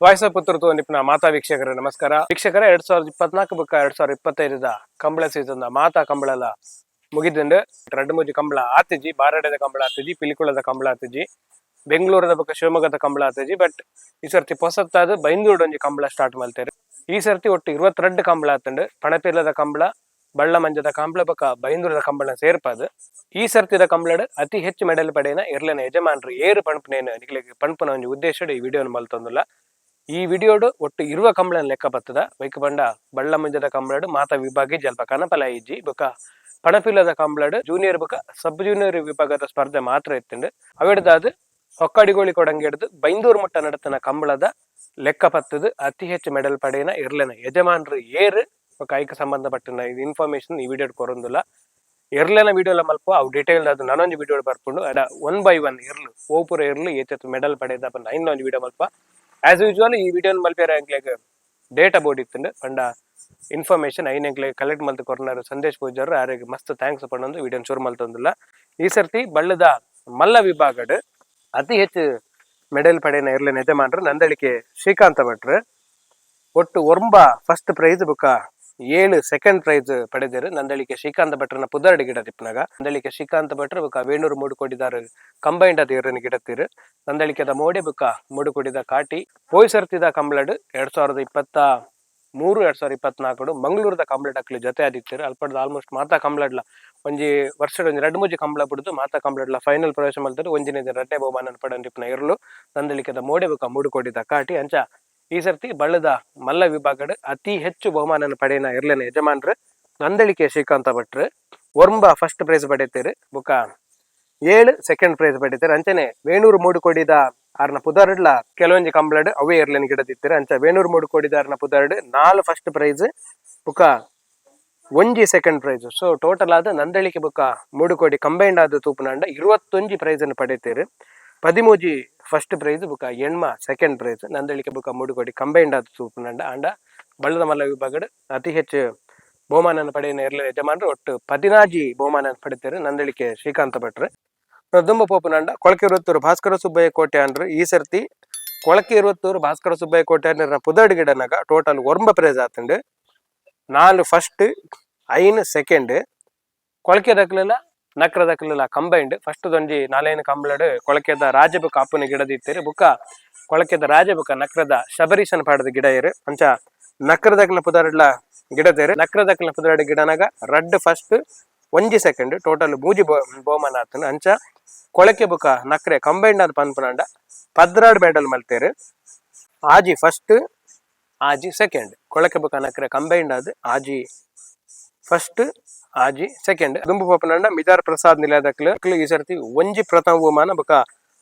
Voice of Puttur ನಿಪ್ನ ಮಾತಾ ವೀಕ್ಷಕರೇ, ನಮಸ್ಕಾರ ವೀಕ್ಷಕರೇ. 2024 ಬೊಕ್ಕ 2025ದ ಕಂಬಳ ಸೀಸನ್ ಮಾತಾ ಕಂಬಳಲ ಮುಗಿದುಂಡು. ರಡ್ಡ್ ಮೂಜಿ ಕಂಬಳ ಆತಿಜಿ. ಬಾರಡೆದ ಕಂಬಳ ಆತಿಜಿ, ಪಿಲಿಕುಳದ ಕಂಬಳ ಆತಿಜಿ, ಬೆಂಗಳೂರದ ಬೊಕ್ಕ ಶಿವಮೊಗ್ಗದ ಕಂಬಳ ಆತಿಜಿ. ಬಟ್ ಈ ಸರ್ತಿ ಪೊಸತ್ತಾದ್ ಬೈಂದೂರ್ಡ್ ಒಂಜಿ ಕಂಬಳ ಸ್ಟಾರ್ಟ್ ಮಲ್ತೇರು. ಈ ಸರ್ತಿ ಒಟ್ಟು 22 ಕಂಬಳ ಆತುಂಡು. ಪಣಪಿಲ್ಲದ ಕಂಬಳ, ಬಳ್ಳ ಮಂಜದ ಕಂಬಳ ಬೊಕ್ಕ ಬೈಂದೂರದ ಕಂಬಳ ಸೇರ್ಪಾದು ಈ ಸರ್ತಿದ ಕಂಬಳಡ್ ಅತಿ ಹೆಚ್ಚು ಮೆಡಲ್ ಪಡೆಯನ ಎರ್ಲೆನ ಯಜಮಾನ್ರು ಏರು ಪಣಪುನೇನು ನಿಕ್ಲೆಗ್ ಪಣ್ಪುನ ಒಂಜಿ ಉದ್ದೇಶಡ್ ಈ ವಿಡಿಯೋನ ಮಲ್ತೊಂದುಲ್ಲ. ಈ ವಿಡಿಯೋಡು ಒಟ್ಟು 20 ಕಂಬಳನ್ ಲೆಕ್ಕ ಬತ್ತದ. ಬೈಕ್ ಬಂಡ ಬಳ್ಳ ಮಂಜದ ಕಂಬಳಡ್ ಮಾತ ವಿಭಾಗ ಜಲ್ಪ ಕನಪಲ ಇಜ್ಜಿ. ಬೊಕ್ಕ ಪಣಪಿಲ್ಲದ ಕಂಬಳಡ್ ಜೂನಿಯರ್ ಬೊಕ್ಕ ಸಬ್ ಜೂನಿಯರ್ ವಿಭಾಗದ ಸ್ಪರ್ಧೆ ಮಾತ್ರ ಇತ್ತುಂಡು. ಅವೆಡ್ದಾದ್ ಹೊಕ್ಕಾಡಿಗೋಳಿ ಕೊಡಂಗೆಡ್ದು ಬೈಂದೂರು ಮುಟ್ಟ ನಡತನ ಕಂಬಳದ ಲೆಕ್ಕ ಪತ್ತದು ಅತಿ ಹೆಚ್ಚು ಮೆಡಲ್ ಪಡೆಯನ ಎರ್ಲೆನ ಯಜಮಾನ್ರು ಏರು ಬೊಕ್ಕ ಐಕ್ ಸಂಬಂಧಪಟ್ಟಿನ ಇನ್ಫಾರ್ಮೇಶನ್ ಈ ವಿಡಿಯೋ ಕೊರೊಂದುಲ್ಲ. ಎರ್ಲೆನ ವಿಡಿಯೋ ಮಲ್ಪ ಅವು ಡೀಟೇಲ್ ಅದು ನಾನೊಂಜಿ ವಿಡಿಯೋ ಬರ್ಪುಂಡು. ಅಡ one by one ಎರ್ಲು ಓಪುರ ಎರ್ಲು ಏತೆತ್ ಮೆಡಲ್ ಪಡೆದ ಐನ್ ಒಂಜಿ ವಿಡಿಯೋ ಮಲ್ಪ. ಆಸ್ ಯೂಶುವಲ್ ಈ ವಿಡಿಯೋನ್ ಮಲ್ಪೆರೆ ಎಂಕ್ಲೆಗ್ ಡೇಟಾ ಬೋರ್ಡ್ ಇತ್ತುಂಡು. ಪಂಡ ಇನ್ಫಾರ್ಮೇಶನ್ ಐನ್ ಎಂಕ್ಲೆಗ್ ಕಲೆಕ್ಟ್ ಮಲ್ತ್ ಕೊರ್ನಾರು ಸಂದೇಶ್ ಪೂಜಾರ್. ಆರೆಗ್ ಮಸ್ತ್ thanks ಪಂಡೊಂದು ವಿಡಿಯೋನ್ ಶುರು ಮಲ್ತೊಂದುಲ್ಲ. ಈ ಸರ್ತಿ ಬಳ್ಳದ ಮಲ್ಲ ವಿಭಾಗಡ್ ಅತಿ ಹೆಚ್ಚು ಮೆಡಲ್ ಪಡೆಯನ ಎರ್ಲೆನ ಯಜಮಾನ್ರು ನಂದಳಿಕೆ ಶ್ರೀಕಾಂತ ಭಟ್ರು. ಒಟ್ಟು ಒರ್ಂಬ ಫಸ್ಟ್ ಪ್ರೈಸ್ ಬೊಕ್ಕ 7 ಸೆಕೆಂಡ್ ಪ್ರೈಸ್ ಪಡೆದರು. ನಂದಳಿಕೆ ಶ್ರೀಕಾಂತ ಭಟ್ರನ ಪುದರ್ಡ್ ಗಿಡ ತಿಪ್ಪನಾಗ ನಂದಳಿಕೆ ಶ್ರೀಕಾಂತ ಭಟ್ರು ಬೊಕ್ಕ ವೇಣೂರು ಮೂಡುಕೊಡಿದಾರು ಕಂಬೈಂಡ್ ಅದು ಇರನ ಗಿಡತ್ತೀರು. ನಂದಳಿಕೆದ ಮೋಡೆ ಬೊಕ್ಕ ಮೂಡುಕೊಡಿದ ಕಾಟಿ. ಪೋಯ್ ಸರ್ತಿದ ಕಂಬಳಡ್ 2023, 2024 ಮಂಗಳೂರದ ಕಂಬಳಡ್ ಅಕ್ಲು ಜೊತೆ ಆದಿತ್ತರು. ಅಲ್ಪಡ್ದ ಆಲ್ಮೋಸ್ಟ್ ಮಾತಾ ಕಂಬಳಡ್ಲ ಒಂಜಿ ವರ್ಷದ ಒಂಜಿ ರಡ್ಡ್ ಮೂಜಿ ಕಂಬಳ ಬಿಡುದು ಮಾತಾ ಕಂಬಳಡ್ಲ ಫೈನಲ್ ಪ್ರವೇಶ ಮಲ್ತರು. ಒಂಜಿನ ರಡ್ಡೆ ಬಹುಮಾನ ಪಡಂದಿಪ್ಪನ ಇರ್ಲು ನಂದಳಿಕೆದ ಮೋಡೆ ಬೊಕ್ಕ ಮೂಡುಕೊಡಿದ ಕಾಟಿ. ಅಂಚ ಈ ಸರ್ತಿ ಬಳ್ಳದ ಮಲ್ಲ ವಿಭಾಗಡ್ ಅತಿ ಹೆಚ್ಚು ಬಹುಮಾನ ಪಡೆಯನ ಇರ್ಲೆನ ಯಜಮಾನ್ರು ನಂದಳಿಕೆ ಶ್ರೀಕಾಂತ ಭಟ್ರು. ಒರ್ಂಬ ಫಸ್ಟ್ ಪ್ರೈಸ್ ಪಡೆಯುತ್ತೀರು ಬೊಕ್ಕ 7 ಸೆಕೆಂಡ್ ಪ್ರೈಸ್ ಪಡೆಯುತ್ತಾರೆ. ಅಂಚನೆ ವೇಣೂರು ಮೂಡುಕೊಡಿದ ಆರ್ನ ಪುದರ್ಡ್ಲ ಕೆಲವೊಂಜಿ ಕಂಬಳಡ್ ಅವೇ ಎರ್ಲೆನ್ ಗಿಡದಿತ್ತಾರೆ. ಅಂಚ ವೇಣೂರು ಮೂಡುಕೊಡಿದ ಆರ್ನ ಪುದರ್ಡ್ ನಾಲ್ ಫಸ್ಟ್ ಪ್ರೈಸ್ ಬೊಕ್ಕ ಒಂಜಿ second prize. So total ಆದ ನಂದಳಿಕೆ ಬೊಕ್ಕ ಮೂಡುಕೋಡಿ ಕಂಬೈಂಡ್ ಆದ ತೂಪುನಂಡ 21 ಪ್ರೈಸ್ ಅನ್ನು ಪಡೆಯುತ್ತೀರು. 13 ಫಸ್ಟ್ ಪ್ರೈಸ್ ಬೊಕ್ಕ 8 ಸೆಕೆಂಡ್ ಪ್ರೈಸ್ ನಂದಳಿಕೆ ಬೊಕ್ಕ ಮೂಡುಕೋಡಿ ಕಂಬೈಂಡ್ ಆದ ತೂಪುನಂಡ. ಅಂಡ ಬಳ್ಳದ ಮಲ್ಲ ವಿಭಾಗಡ್ ಅತಿ ಹೆಚ್ಚು ಬಹುಮಾನ ಪಡೆಯಿನ ಎರ್ಲೆ ಯಜಮಾನರು ಒಟ್ಟು 16 ಬಹುಮಾನ ಪಡೆಯುತ್ತಾರೆ ನಂದಳಿಕೆ ಶ್ರೀಕಾಂತ ಭಟ್ರು. ದುಂಬ ಪೋಪುನಂಡ ಕೊಳಕೆ ಇರುವತ್ತೂರು ಭಾಸ್ಕರ ಸುಬ್ಬಯ್ಯ ಕೋಟೆ ಅಂಡ್ರು. ಈ ಸರ್ತಿ ಕೊಳಕೆ ಇರುವತ್ತೂರು ಭಾಸ್ಕರ ಸುಬ್ಬಯ್ಯ ಕೋಟೆ ಅಂದ್ರೆ ಪುದರ್ಡ್ ಗಿಡನಾಗ ಟೋಟಲ್ 9 ಪ್ರೈಸ್ ಆತಂಡು. ನಾಲ್ ಫಸ್ಟ್, 5 ಸೆಕೆಂಡ್. ಕೊಳಕೆ ದಕ್ಲೆಲ್ಲ ನಕ್ರ ದಕ್ಲೆಲ್ಲ ಕಂಬೈಂಡ್. ಫಸ್ಟ್ ಒಂಜಿ ನಾಲೈನ್ ಕಂಬಳಡ್ ಕೊಳಕೆದ ರಾಜಬುಕ್ಕ ಅಪ್ಪನ ಗಿಡದ ಇತ್ತೇರಿ. ಬುಕ್ಕ ಕೊಳಕೆದ ರಾಜಬುಕ್ಕ ನಕ್ರದ ಶಬರೀಶನ್ ಪಾಡದ ಗಿಡ ಇರು. ಅಂಚ ನಕ್ರದಕ್ಲ ಪುದರ್ಡ್ಲ ಗಿಡ ತೇರು. ನಕ್ರದಕ್ಲ ಪುದರ್ಡ್ ಗಿಡನಾಗ ರಡ್ಡ್ ಫಸ್ಟ್, ಒಂಜಿ ಸೆಕೆಂಡ್, ಟೋಟಲ್ ಮೂಜಿ ಬಹುಮಾನ ಆತನ. ಅಂಚ ಕೊಳಕೆ ಬುಕ್ಕ ನಕ್ರೆ ಕಂಬೈಂಡ್ ಆದ್ ಪನ್ಪುನಂಡ 12 ಮೆಡಲ್ ಮಲ್ತೇರು. 6 ಫಸ್ಟ್, 6 ಸೆಕೆಂಡ್. ಕೊಳಕೆ ಬುಕ್ಕ ನಕ್ರೆ ಕಂಬೈಂಡ್ ಆದ್ 6 ಫಸ್ಟ್, 6 ಸೆಕೆಂಡ್. ದುಂಬು ಪೋಪನಂಡ ಮಿದಾರ್ ಪ್ರಸಾದ್ ನಿಲಯದಕ್ಲು ಈ ಸರ್ತಿ ಒಂಜಿ ಪ್ರಥಮ ಬಹುಮಾನ ಬೊಕ್ಕ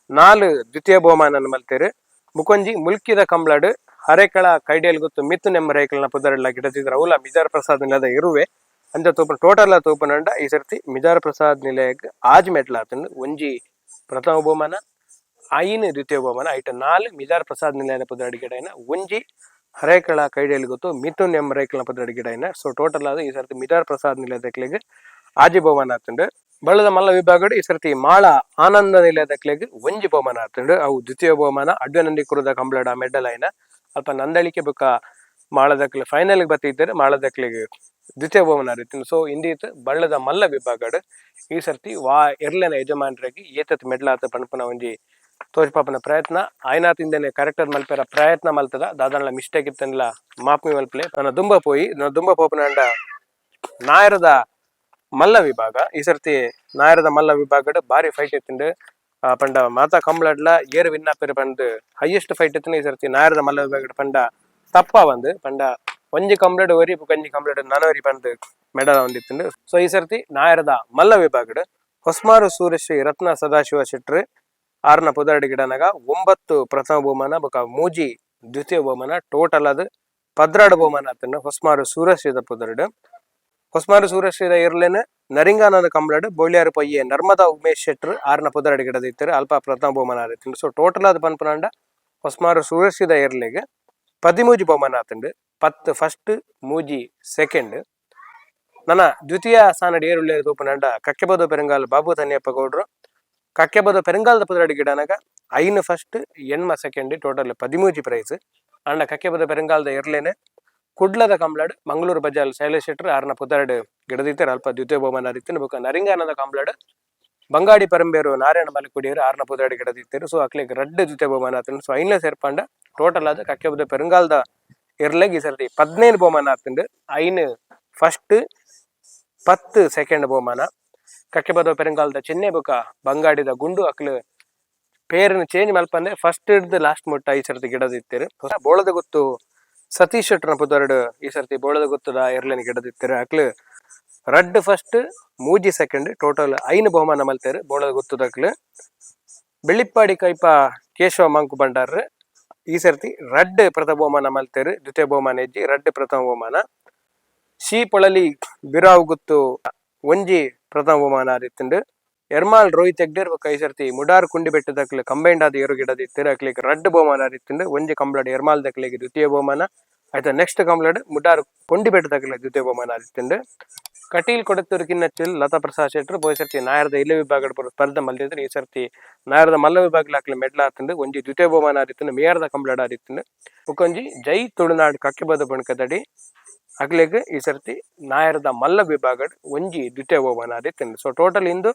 ನಾಲ್ ದ್ವಿತೀಯ ಬಹುಮಾನ ಮಲ್ತೇರು. ಬುಕೊಂಜಿ ಮುಲ್ಕಿದ ಕಂಬ್ಳಡ್ ಹರೇಕಳ ಕೈಡಿಯಲ್ ಗೊತ್ತು ಮಿತ್ತು ನೆಮ್ಮ ರೇಕಲ್ನ ಪುದರ್ಡ್ಲ ಗಿಡದಿದ್ರ. ಅವಲ ಮಿಜಾರ್ ಪ್ರಸಾದ್ ನಿಲಯದ ಇರುವೆ. ಅಂಚ ತೂಪನ ಟೋಟಲ್ ತೂಪನಂಡ ಈ ಸರ್ತಿ ಮಿಜಾರ್ ಪ್ರಸಾದ್ ನಿಲಯಕ್ 6 ಮೆಡ್ಲ್ ಆತಂಡು. ಒಂಜಿ ಪ್ರಥಮ ಬಹುಮಾನ, 5 ದ್ವಿತೀಯ ಬಹುಮಾನ. ಐಟ ನಾಲ್ ಮಿಜಾರ್ ಪ್ರಸಾದ್ ನಿಲಯದ ಪುದರ್ಡ್ ಗಿಡೈನ, ಒಂಜಿ ಹರೇಕಳ ಕೈಡಿಯಲ್ ಗೊತ್ತು ಮಿಥುನ್ ಎಂ ರೇಕಲ್ನ ಪುದರ್ಡ್ ಗಿಡೈನ. ಸೊ ಟೋಟಲ್ ಆದ ಈ ಸರ್ತಿ ಮಿಜಾರ್ ಪ್ರಸಾದ್ ನಿಲಯದಕ್ಲೆಗ್ 6 ಬಹುಮಾನ ಆತಂಡು. ಬಳ್ಳದ ಮಲ್ಲ ವಿಭಾಗಡ್ ಈ ಸರ್ತಿ ಮಾಳ ಆನಂದ ನಿಲಯದಕ್ಲೆಗ್ ಒಂಜಿ ಬಹುಮಾನ ಆತಂಡು. ಅವು ದ್ವಿತೀಯ ಬಹುಮಾನ. ಅಡ್ವನಂದಿ ಕುರುದ ಕಂಬಳಡ ಮೆಡಲ್ ಆಯ್ನ. ಅಲ್ಪ ನಂದಳಿಕೆ ಬೊಕ್ಕ ಮಾಳದಕ್ಲೆ ಫೈನಲ್ ಬತ್ತಿದ್ದಾರೆ. ಮಾಳದಕ್ಲೆಗ್ ದ್ವಿತೀಯ ಬಹುಮಾನ ರೀತಿ. ಸೊ ಇಂದೀತ್ ಬಳ್ಳದ ಮಲ್ಲ ವಿಭಾಗಡ್ ಈ ಸರ್ತಿ ವಾ ಎರ್ಲೆನ ಯಜಮಾನರಿಗೆ ಏತತ್ ಮೆಡ್ಲಾತ ಪನ್ಪುನ ಒಂಜಿ ತೋಜ್ಪಾಪನ ಪ್ರಯತ್ನ ಆಯ್ನಾತಿಂದನೆ ಕರೆಕ್ಟ್ ಮಲ್ಪೆರ ಪ್ರಯತ್ನ ಮಲ್ತದ. ದಾದನ್ಲ ಮಿಸ್ಟೇಕ್ ಇತ್ತನ್ಲ ಮಾಪಿ ಮಲ್ಪಲೆ. ನನ್ನ ದುಂಬ ಪೋಯಿ ನನ್ನ ದುಂಬ ಪೋಪನಂಡ ನಾಯರದ ಮಲ್ಲ ವಿಭಾಗ. ಈ ಸರ್ತಿ ನಾಯರದ ಮಲ್ಲ ವಿಭಾಗಡ್ ಬಾರಿ ಫೈಟ್ ಇತ್ತುಂಡು. ಪಂಡ ಮಾತಾ ಕಂಬಳಡ್ಲ ಏರು ವಿನ್ ಆಪೆರ್ ಪಂದ್ ಹೈಯೆಸ್ಟ್ ಫೈಟ್ ಇತ್ತುಂಡು ಈ ಸರ್ತಿ ನಾಯರದ ಮಲ್ಲ ವಿಭಾಗಡ್ ಪಂಡ ತಪ್ಪ ಬಂದು. ಪಂಡ ಒಂಜಿ ಕಂಬ್ಳಡ್ ಒರಿ, ಒಂಜಿ ಕಂಬ್ಳಡ್ ನನೊರಿ ಪಂದ್ ಮೆಡಲ್ ಒಂದಿತ್ತುಂಡು. ಸೊ ಈ ಸರ್ತಿ ನಾಯರದ ಮಲ್ಲ ವಿಭಾಗಡ್ ಹೊಸ್ಮಾರು ಸೂರ್ಯಶ್ರೀ ರತ್ನ ಸದಾಶಿವ ಶೆಟ್ರು ಆರ್ನ ಪುದರ್ಡ್ ಗಿಡನಾಗ 9 ಪ್ರಥಮ ಬಹುಮಾನ ಬೊಕ 3 ದ್ವಿತೀಯ ಬಹುಮಾನ, ಟೋಟಲ್ ಅದು 12 ಬಹುಮಾನ ಆತಂಡು ಹೊಸ್ಮಾರು ಸೂರ್ಯಶ್ರೀದ ಪುದರ್ಡ್. ಹೊಸ್ಮಾರು ಸೂರ್ಯಶ್ರೀದ ಇರ್ಲೇನ ನರಿಂಗಾನದ ಕಂಬ್ಳಡ್ ಬೋಳ್ಯಾರು ಪೊಯ್ಯೆ ನರ್ಮದಾ ಉಮೇಶ್ ಶೆಟ್ರು ಆರ್ನ ಪುದರ್ಡ್ ಗಿಡದ ಇತ್ತರು. ಅಲ್ಪ ಪ್ರಥಮ ಬಹುಮಾನ ಆದಿತ್ತುಂಡು. ಸೊ ಟೋಟಲ್ ಅದು ಪನ್ಪುನಂಡ ಹೊಸ್ಮಾರು ಸೂರ್ಯಶ್ರೀದ ಎರ್ಲೆಗ್ 13 ಬಹುಮಾನ ಆತಂಡು. 10 ಫಸ್ಟ್, 3 ಸೆಕೆಂಡ್. ನನ್ನ ದ್ವಿತೀಯ ಸ್ಥಾನ ಏರುಳ್ಳಿ ತೂಪನಂಡ ಕಕ್ಕೆಬದು ಪೆರಂಗಾಲ್ ಬಾಬು ತನ್ಯಪ್ಪ ಗೌಡ್ರು. ಕಕ್ಕೆಬದು ಪೆರಂಗಾಲದ ಪುದರಡಿ ಗಿಡನಾಗ 5 first, 8 second, total 13 prize. ಅಂಡ ಕಕ್ಕೆಬದ ಪೆರಂಗಾಲದ ಎರ್ಲೇನೆ ಕುಡ್ಲದ ಕಂಬ್ಳಡ್ ಮಂಗಳೂರು ಬಜಾಲ್ ಶೈಲೇಶ್ ಶೆಟ್ಟರ್ ಆರ್ನ ಪುದರ್ಡ್ ಗಿಡದಿತ್ತೆರ್ ಅಲ್ಪ ದ್ವಿತೀಯ ಬಹುಮಾನ ಆದಿತ್ತಿನ. ಬೊಕ ನರಿಂಗಾನದ ಕಂಬ್ಳಡ್ ಬಂಗಾಡಿ ಪರಂಬೇರು ನಾರಾಯಣ ಮಲಕುಡಿಯರು ಆರ್ನ ಪುದರ್ಡ್ ಗಿಡದಿತ್ತೆರ್. ಸೊ ಅಕ್ಲೆಗ್ ರಡ್ಡ್ ದ್ವಿತೀಯ ಬಹುಮಾನ ಆತುಂಡು. ಸೊ ಐನ್ಲ ಸೇರ್ಪಂಡ ಟೋಟಲ್ ಆದ್ ಕಕ್ಕೆಬದ ಪೆರಂಗಾಲದ ಎರ್ಲೆಗ್ ಈ ಸರ್ತಿ 15 ಬಹುಮಾನ ಆತುಂಡು. 5 ಫಸ್ಟ್, 10 ಸೆಕೆಂಡ್ ಬಹುಮಾನ. ಕಕ್ಕೆಬದ ಪೆರಂಗಾಲದ ಚೆನ್ನೆ ಬೊಕ ಬಂಗಾಡಿದ ಗುಂಡು ಅಕ್ಲು ಪೇರನ್ನು ಚೇಂಜ್ ಮಲ್ಪಂದೆ ಫಸ್ಟ್ ಹಿಡ್ದು ಲಾಸ್ಟ್ ಮುಟ್ಟ ಈ ಸರ್ತಿ ಗಿಡದಿತ್ತೆರ್. ಬೋಳದ ಗೊತ್ತು ಸತೀಶ್ ಶೆಟ್ಟರ್ನ ಪುದರ್ಡ್ ಈ ಸರ್ತಿ ಬೋಳದ ಗೊತ್ತದ ಎರ್ಲೆನ್ ಗಿಡದಿತ್ತೆರ್. ಅಕ್ಲು ರಡ್ಡ್ first, 3 second, total 5 ಬಹುಮಾನ ಮಲ್ತೆರ್ ಬೋಳದ ಗೊತ್ತದಕ್ಲು. ಬೆಳ್ಳಿಪ್ಪಾಡಿ ಕೈಪ ಕೇಶವ ಮಂಕು ಭಂಡಾರ್ ಈ ಸರ್ತಿ ರಡ್ಡ್ ಪ್ರಥಮ ಬಹುಮಾನ ಮಲ್ತೆರ್. ದ್ವಿತೀಯ ಬಹುಮಾನ ಹೆಜ್ಜಿ, ರಡ್ಡ್ ಪ್ರಥಮ ಬಹುಮಾನ. ಶೀಪೊಳಲಿ ಬಿರಾವು ಗುತ್ತು ಒಂಜಿ ಪ್ರಥಮ ಬಹುಮಾನ ಆದಿತ್ತುಂಡು. ಎರ್ಮಾಲ್ ರೋಹಿತ್ ಹೆಗ್ಡೆರ್ ಬೊಕ್ಕ ಈ ಸರ್ತಿ ಮುಡಾರ್ ಕುಂಡಿ ಬೆಟ್ಟದಕ್ಲು ಕಂಬೈಂಡ್ ಆದ್ ಏರು ಗಿಡದಿತ್ತೆರ್. ಅಕ್ಲೆಗ್ ರಡ್ಡ್ ಬಹುಮಾನ ಆದಿತ್ತುಂಡು. ಒಂಜಿ ಕಂಬ್ಳಡ್ ಎರ್ಮಾಲ್ ದಕ್ಲೆಗ್ ದ್ವಿತೀಯ ಬಹುಮಾನ ಆಯ್ತಾ. ನೆಕ್ಸ್ಟ್ ಕಂಬ್ಳಡ್ ಮುಡಾರ್ ಕೊಂಡಿ ಬೆಟ್ಟದಕ್ಲೆ ದ್ವಿತೀಯ ಬಹುಮಾನ ಆದಿತ್ತುಂಡು. ಕಟೀಲ್ ಕೊಡತ್ತೂರು ಕಿನ್ನಚ್ಚಿಲ್ ಲತಾ ಪ್ರಸಾದ್ ಶೆಟ್ಟರ್ ಪೋಯಿ ಸರ್ತಿ ನಾಯರದ ಇಲ್ಲ ವಿಭಾಗಡ್ ಪೂರ ಸ್ಪರ್ಧೆ ಮಲ್ದಿದ್ರು. ಈ ಸರ್ತಿ ನಾಯರದ ಮಲ್ಲ ವಿಭಾಗಲ ಅಕ್ಲೆ ಮೆಡ್ಲ್ ಆತುಂಡು. ಒಂಜಿ ದ್ವಿತೀಯ ಬಹುಮಾನ ಆದಿತ್ತುಂಡು, ಮೇಯರ್ದ ಕಂಬ್ಳಡ್ ಆದಿತ್ತುಂಡು. ಬೊಕೊಂಜಿ ಜೈ ತುಳುನಾಡ್ ಕಕ್ಕೆಬದ ಬಣಕದಡಿ ಅಕ್ಲೆಗ್ ಈ ಸರ್ತಿ ನಾಯರದ ಮಲ್ಲ ವಿಭಾಗಡ್ ಒಂಜಿ ದ್ವಿತೀಯ ಬಹುಮಾನ ಆದಿತ್ತುಂಡು. ಸೊ ಟೋಟಲ್ ಇಂದು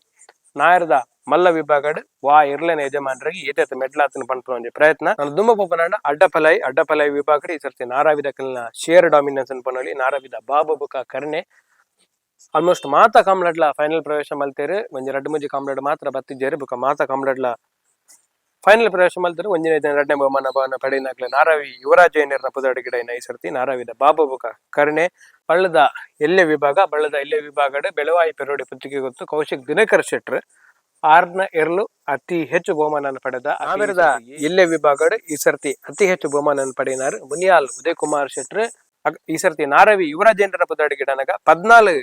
ನಾಯರದ ಮಲ್ಲ ವಿಭಾಗಡ್ ವಾ ಇರ್ಲೆನ ಯಜಮಾನರಿಗೆ ಏತೇತ ಮೆಡ್ಲಾತನ ಪನ್ಪುನ ಒಂಜಿ ಪ್ರಯತ್ನ. ನಾನು ದುಂಬ ಪೋಪನಾಂಡ ಅಡ್ಡಪಲೈ. ಅಡ್ಡಪಲೈ ವಿಭಾಗಡ್ ಈ ಸರ್ತಿ ನಾರಾವಿದ ಶೇರ್ ಡಾಮಿನೆನ್ಸ್ ಪನೊಲಿ. ನಾರಾವಿದ ಬಾಬು ಬುಕ ಕರ್ಣೆ ಆಲ್ಮೋಸ್ಟ್ ಮಾತ ಕಾಮ್ಲಡ್ಲ ಫೈನಲ್ ಪ್ರವೇಶ ಮಲ್ತೇರು. ಒಂಜಿ ರಡ್ಡ್ ಮೂಜಿ ಕಾಮ್ಲಡ್ ಮಾತ್ರ ಬತ್ತಿಜ್ಜೇರು. ಬುಕ ಮಾತ ಕಾಮ್ಲಡ್ಲ ಫೈನಲ್ ಪ್ರವೇಶ ಮಲ್ತೇರು. ಒಂಜಿನ ಎರಡನೇ ಬಹುಮಾನ ಭವನ ಪಡೆಯಿನಾಕ್ಲೆ ನಾರಾವಿ ಯುವರಾಜ ಏನೇರ್ನ ಪುದರ್ಡ್ ಗಿಡೈನ ಈ ಸರ್ತಿ ನಾರಾವಿದ ಬಾಬು ಬುಕ ಕರ್ಣೆ. ಬಳ್ಳದ ಎಲ್ಲೆ ವಿಭಾಗ. ಬಳ್ಳದ ಎಲ್ಲೆ ವಿಭಾಗಡ್ ಬೆಳವಾಯಿ ಪೆರೋಡಿ ಪುತ್ತಿಗೆ ಗೊತ್ತು ಕೌಶಿಕ್ ದಿನಕರ್ ಶೆಟ್ರ್ ಆರ್ನ ಎರ್ಲು ಅತಿ ಹೆಚ್ಚು ಬಹುಮಾನ ಪಡೆದ. ಆಮೇರದ ಎಲ್ಲೆ ವಿಭಾಗಡ್ ಈ ಸರ್ತಿ ಅತಿ ಹೆಚ್ಚು ಬಹುಮಾನ ಪಡೆಯಿನಾರು ಮುನಿಯಾಲ್ ಉದಯ್ ಕುಮಾರ್ ಶೆಟ್ರ್. ಈ ಸರ್ತಿ ನಾರವಿ ಯುವರಾಜೇಂದ್ರ ಪುದರ್ಡ್ ಗಿಡನಗ 14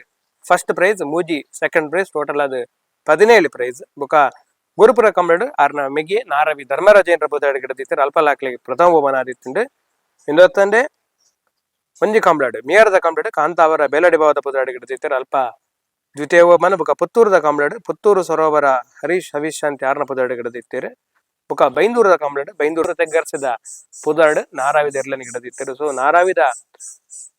first prize, 3 second prize, total ಅದು 17 ಪ್ರೈಸ್. ಬುಕ ಗುರುಪುರ ಕಂಬ್ಳಡ್ ಆರ್ನ ಮೆಗಿ ನಾರವಿ ಧರ್ಮರಾಜೇಂದ್ರ ಪುದರ್ಡ್ ಗಿಡದಿತ್ತೆರ್. ಅಲ್ಪ ಲಾಕ್ಲೆಗ್ ಪ್ರಥಮ ಬಹುಮಾನ ಆದಿತ್ತುಂಡು. ಇಂದೊತ್ತಂದೆ ಒಂಜಿ ಕಂಬ್ಳಡ್ ಮೇಯರ್ದ ಕಂಬ್ಳಡ್ ಕಾಂತಾವರ ಬೇಲಡಿ ಭಾವದ ಪುದರ್ಡ್ ಗಿಡದಿತ್ತೆರ್. ಅಲ್ಪ ದ್ವಿತೀಯ ಬಹುಮಾನ. ಬುಕ ಪುತ್ತೂರುದ ಕಂಬ್ಳಡ್ ಪುತ್ತೂರು ಸರೋವರ ಹರೀಶ್ ಹವೀಶ್ ಶಾಂತಿ ಆರ್ನ ಪುದರ್ಡ್ ಗಿಡದಿತ್ತೆರ್. ಬುಕ ಬೈಂದೂರದ ಕಂಬ್ಳಡ್ ಬೈಂದೂರು ತೆಗ್ಗರ್ಸದ ಪುದರ್ಡ್ ನಾರಾವಿದ ಎರ್ಲನ್ ಗಿಡದಿತ್ತೆರ್. ಸೊ ನಾರಾವಿದ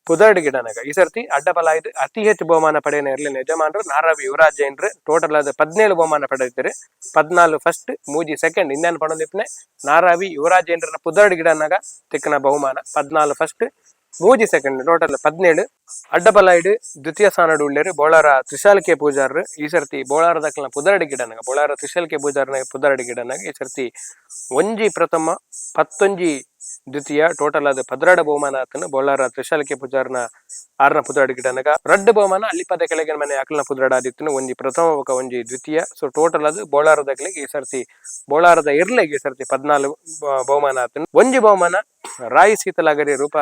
ಪುದರ್ಡ್ ಗಿಡನಗ ಈ ಸರ್ತಿ ಅಡ್ಡಬಲಾಯ್ದು ಅತಿ ಹೆಚ್ಚು ಬಹುಮಾನ ಪಡೆಯನ ಎರ್ಲಿನ ಯಜಮಾನರು ನಾರಾವಿ ಯುವರಾಜ್ ಜೈನ್ರು. ಟೋಟಲ್ ಆದ 17 ಬಹುಮಾನ ಪಡೆದಿದ್ದಾರೆ. 14 ಫಸ್ಟ್, 3 ಸೆಕೆಂಡ್. ಇಂದೇನು ಪಡೊಂದಿಪ್ಪನೆ ನಾರಾವಿ ಯುವರಾಜ್ ಜೈನ್ರನ ಪುದರ್ಡ್ ಗಿಡನಾಗ ತಿಕ್ಕನ ಬಹುಮಾನ 14 first, 3 second, total 17. ಅಡ್ಡಬಲಾಯ್ಡು ದ್ವಿತೀಯ ಸ್ಥಾನಡ್ ಉಳ್ಳೇರು ಬೋಳಾರ ತ್ರಿಶಾಲ್ಕೆ ಪೂಜಾರ್. ಈ ಸರ್ತಿ ಬೋಳಾರ ದಕ್ಕಲ್ನ ಪುದರ್ಡ್ ಗಿಡನಾಗ, ಬೋಳಾರ ತ್ರಿಶಾಲ್ಕೆ ಪೂಜಾರ್ನ ಪುದರ್ಡ್ ಗಿಡನಾಗ ಈ ಸರ್ತಿ ಒಂಜಿ ಪ್ರಥಮ, 11 ದ್ವಿತೀಯ, ಟೋಟಲ್ ಅದು 12 ಬಹುಮಾನ ಆತನ ಬೋಳಾರ ತ್ರಿಶಾಲ್ಕೆ ಪೂಜಾರ್ನ ಆರ್ನ ಪುದರ್ಡ್ ಗಿಡನಾಗ. ರಡ್ಡ್ ಬಹುಮಾನ ಅಲ್ಲಿಪದ ಕೆಳಗಿನ ಮನೆ ಅಕ್ಲನ ಪುದರ್ಡ್ ಆದಿತ್ತನು. ಒಂಜಿ ಪ್ರಥಮ ಬೊಕ ಒಂಜಿ ದ್ವಿತೀಯ. ಸೊ ಟೋಟಲ್ ಅದು ಬೋಳಾರದಕ್ಲೆಗ್ ಈ ಸರ್ತಿ, ಬೋಳಾರದ ಇರ್ಲೆಗ್ ಈ ಸರ್ತಿ 14 ಬಹುಮಾನ ಆತನು. ಒಂಜಿ ಬಹುಮಾನ ರಾಯಿ ಸೀತಲಾಗರಿ ರೂಪ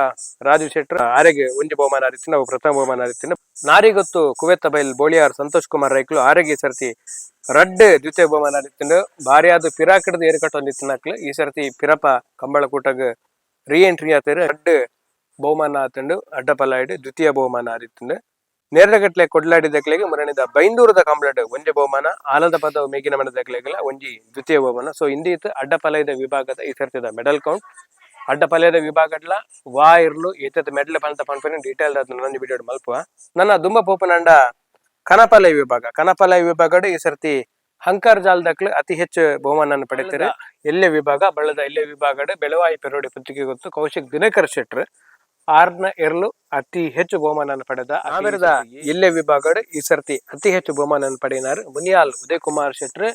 ರಾಜು ಶೆಟ್ರ್ ಆರೆಗೆ ಒಂಜಿ ಬಹುಮಾನ ಆದಿತ್ತಿನ, ಅವು ಪ್ರಥಮ ಬಹುಮಾನ ಆದಿತ್ತಿನ. ನಾರಿಗೊತ್ತು ಕುವೆತ್ತ ಬೈಲ್ ಬೋಳಿಯಾರ್ ಸಂತೋಷ್ ಕುಮಾರ್ ರೈಕ್ಲು ಆರೆಗೆ ಈ ಸರ್ತಿ ರಡ್ಡ್ ದ್ವಿತೀಯ ಬಹುಮಾನ ಆದಿತ್ತಿನ. ಭಾರಿಯಾದ ಪಿರಾಕಡ್ದು ಏರುಕಟ್ಟೊಂದಿತ್ತಿನಕ್ಲು ಈ ಸರ್ತಿ ಪಿರಪ ಕಂಬಳಕೂಟಗ್ ರೀ ಎಂಟ್ರಿ ಆತೇರು. ರಡ್ಡ್ ಬಹುಮಾನ ಆತಂಡು. ಅಡ್ಡಪಲಾಯ್ಡ್ ದ್ವಿತೀಯ ಬಹುಮಾನ ಆದಿತ್ತುಂಡು. ನೇರಗಟ್ಲೆ ಕೊಡ್ಲಾಡಿದಕ್ಲೆಗೆ ಮುರಣಿದ ಬೈಂದೂರದ ಕಂಬ್ಳಡ್ ಒಂಜಿ ಬಹುಮಾನ, ಆಲದ ಪದ ಮೇಗಿನ ಮನದಕ್ಲೆಗೆಲ್ಲ ಒಂಜಿ ದ್ವಿತೀಯ ಬಹುಮಾನ. ಸೊ ಇಂದೀತ್ ಅಡ್ಡಪಲೈದ ವಿಭಾಗದ ಈ ಸರ್ತಿದ ಮೆಡಲ್ ಕೌಂಟ್. ಅಡ್ಡಪಲಯದ ವಿಭಾಗಡ್ಲ ವಾ ಇರ್ಲು ಏತತ್ ಮೆಡ್ಲ್ ಪಂತ ಪನ್ಪನಿ ಡೀಟೇಲ್ ನನೊಂಜಿ ವಿಡಿಯೋ ಮಲ್ಪುವ. ನನ್ನ ದುಂಬ ಪೋಪನಂಡ ಕನಪಲೈ ವಿಭಾಗ. ಕನಪಲೈ ವಿಭಾಗಡ್ ಈ ಸರ್ತಿ ಹಂಕಾರ್ ಜಾಲದಕ್ಲು ಅತಿ ಹೆಚ್ಚು ಬಹುಮಾನ ಪಡೆತಾರೆ. ಎಲ್ಲೆ ವಿಭಾಗ. ಬಳ್ಳದ ಎಲ್ಲೆ ವಿಭಾಗಡ್ ಬೆಳವಾಯಿ ಪೆರೋಡಿ ಪುತ್ತಿಗೆ ಗೊತ್ತು ಕೌಶಿಕ್ ದಿನಕರ್ ಶೆಟ್ರ್ ಆರ್ನ ಎರ್ಲು ಅತಿ ಹೆಚ್ಚು ಬಹುಮಾನ ಪಡೆದ. ಆಮೇರದ ಎಲ್ಲೆ ವಿಭಾಗಡ್ ಈ ಸರ್ತಿ ಅತಿ ಹೆಚ್ಚು ಬಹುಮಾನ ಪಡೆಯಿನಾರು ಮುನಿಯಾಲ್ ಉದಯ್ ಕುಮಾರ್ ಶೆಟ್ರ್.